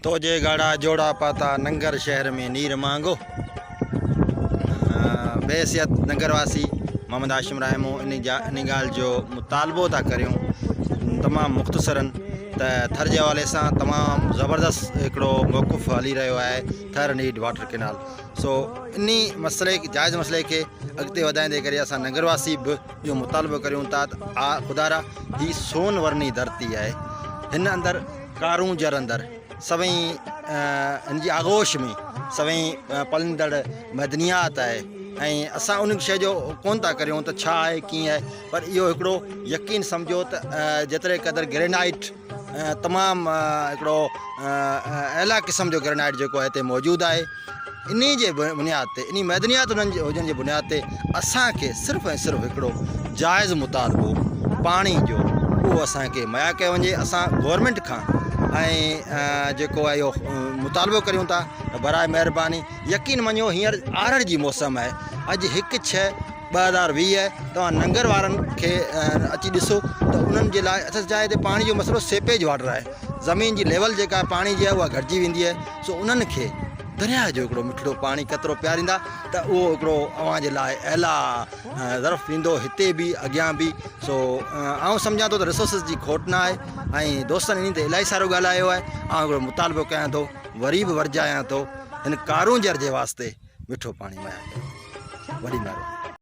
تو جي ڳاڙها جوڙا پاتا ننگر شهر ۾ نير مانگو بحيثيت ننگر واسي محمد هاشم راهمو ان جا ان ڳالهه جو مطالبو ٿا ڪريون تمام مختصرا ته ٿر جي حوالي سان تمام زبردست هڪڙو موقف هلي رهيو آهي ٿر نيڊ واٽر ڪينال سو انهي مسئلي جائز مسئلي کي اڳتي وڌائيندي ڪري اسان ننگر واسي به اهو مطالبو ڪريون ٿا ته آ خدارا هي سون ورني ڌرتي آهي هن اندر ڪارونجهر اندر سوين هن جي آغوش ۾ سوين پلندڙ معدنيات آهي ۽ اسان ان شيء جو ڪون ٿا ڪريون ته ڇا آهي ڪيئن آهي پر اهو هڪڙو يقين سمجهو ته جيتري قدر گرينائيٽ تمام هڪڙو اعليٰ قسم جو گرينائيٽ جيڪو آهي هتي موجود آهي انهي جي بنياد تي انهي معدنيات انهن جي هجڻ جي بنياد تي اسان کي صرف ۽ صرف هڪڙو جائز مطالبو پاڻي جو اهو اسان کي مهيا ڪيو وڃي اسان گورنمينٽ کان ۽ جيڪو آهي اهو مطالبو ڪريون ٿا ته برائي مهرباني يقين مڃو هينئر آرڙ جي موسم آهي اڄ هڪ ڇهه 2020 توهان ننگر وارن کي اچي ڏسو ته انهن جي لاء اصل جاء تي پاڻي جو مسئلو سيپيج واٽر آهي زمين جي ليول جيڪا پاڻي جي آهي اها گهٽجي ويندي آهي سو انهن کي درياء جو هڪڙو مٺڙو پاڻي قطرو پياريندا ته اهو هڪڙو اوهان جي لاء اعليٰ ظرف ٿيندو هتي به اڳيان به سو آئون سمجهان ٿو ته ريسورسز جي کوٽ نه آهي ۽ دوستن انهي تي الاهي سارو ڳالهايو آهي آئون هڪڙو مطالبو ڪيان ٿو وري به ورجايان ٿو هن ڪارونجهر جي واسطي مٺو پاڻي مهيا ڪيو وڃي وڏي مهرباني.